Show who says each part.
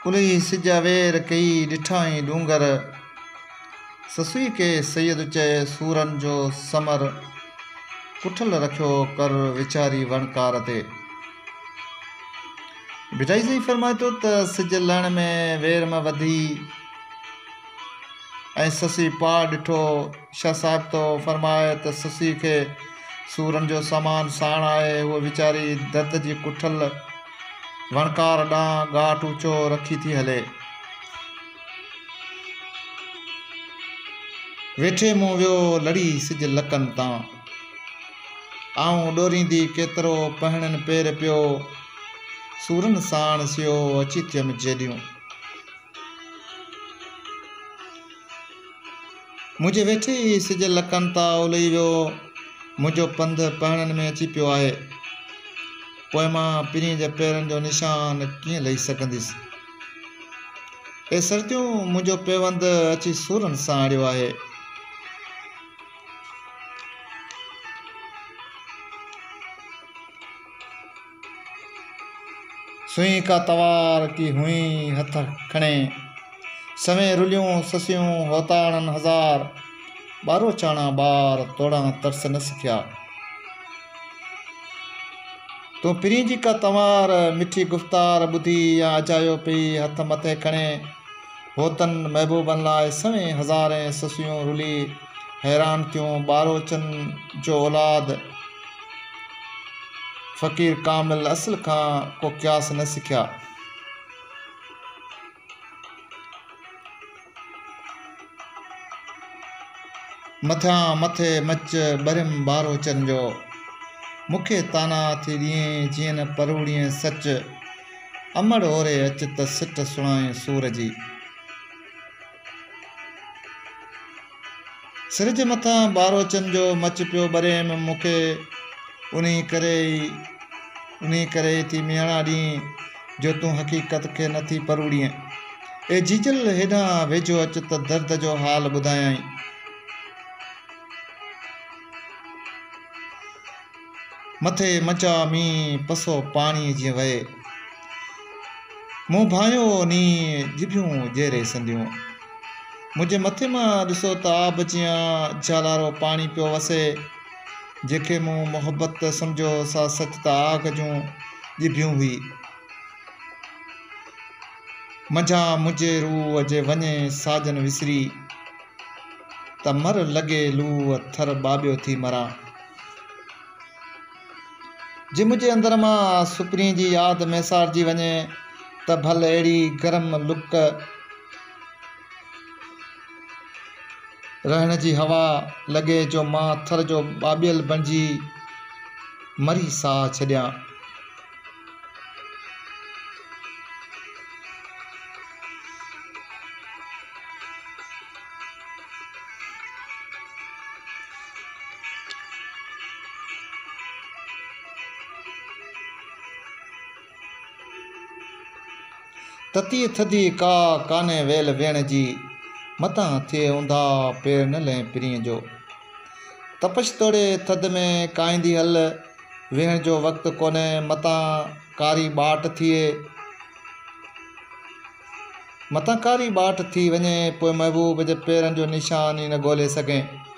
Speaker 1: الهي سج اوير ڪئي ڏٺائين ڏونگر. سسئي کي سيد چئي سورن جو ثمر ڪٺل رکيو ڪر ويچاري وڻڪار تي. ڀٽائي سائين فرمائي ٿو ته سج لهڻ ۾ وير م وڌي ۽ سسئي پاڙ ڏٺو. شاهه صاحب ٿو فرمائي ته سسئي کي سورن جو سامان ساڻ آهي، هوء ويچاري درد جي ڪٺل وڻڪار ڏانهن ڳاٽ اوچو رکي ٿي هلي. ويٺي مون ويو لڙي سج لڪن تان. آئون ڏوريندي ڪيترو پهڻن پير پيو. سورن ساڻ سيو اچي ٿيم جيڏيون. منهنجي ويٺي ئي سج لڪن تان الهي ويو. منهنجو پنڌ پهڻن ۾ اچي پيو آهي. پوء مان پرينء جي پيرن جو نشان ڪيئن لهي سگهنديس؟ اي سرتيون! منهنجو پيوند اچي سورن سان اڙيو آهي. سوئي ڪا توار ڪي هئين هٿ کڻي. سوين رليون سسيون هوتاڻن هزار. ٻاروچاڻا ٻار توڙان ترس نه سکيا. تون پرين جي ڪا تنوار مٺي گفتار ٻڌي يا اجايو پئي هٿ مٿي کڻي. هوتن محبوبن لاء سوين هزارين سسيون رلي حيران ٿيون. ٻاروچن جو اولاد فقير ڪامل اصل کان ڪو قياس نه سکيا. مٿيان مٿي مچ ٻريم ٻاروچن جو. مون کي طعنا ٿي ڏئين جيئن نه پروڙين سچ. امڙ اوري اچ ته سٽ سڻائين سور جي. سر جي مٿان ٻاروچن جو مچ پيو ٻريم مون کي انهي ڪري ئي انهي ڪري ئي ٿي ميهڻا ڏين جو تون حقيقت کي نه ٿي پروڙين. اي جيجل هيڏانهن ويجهو اچ ته درد جو حال ٻڌايانء. مٿي مچا مينهن پسو پاڻيء جيئن وهي. مون ڀانيو نينهن ڄڀيون ڄيري سنديون. منهنجي مٿي مان ڏسو ته آب جيان جالارو پاڻي پيو وسي. جنهن کي مون محبت سمجهيو سا سچ ته آگ جون ڄڀيون هئي. منجهان منهنجي روح جي وڃي ساجن وسري ته مر لڳي لوء ٿر ٻاٻيو ٿي مران. جي منهنجي اندر مان سپرين جي ياد ميسارجي وڃي ته ڀل اهڙي گرم لڪ رهڻ جي هوا لڳي جو مان ٿر جو ٻاٻيل بڻجي مري ساهه ڇڏيان. تتيء ٿڌي ڪا ڪانهي ويل ويڻ جي، متان ٿئي اونداهه پير نه لهين پرينء جو. تپش توڙي ٿڌ ۾ ڪاهيندي هل، ويهڻ جو وقت ڪونهي متان ڪاري ٻاٽ ٿئي. متان ڪاري ٻاٽ ٿي وڃي، پوء محبوب جي پيرن جو نشان ئي نه ڳولي سگهين.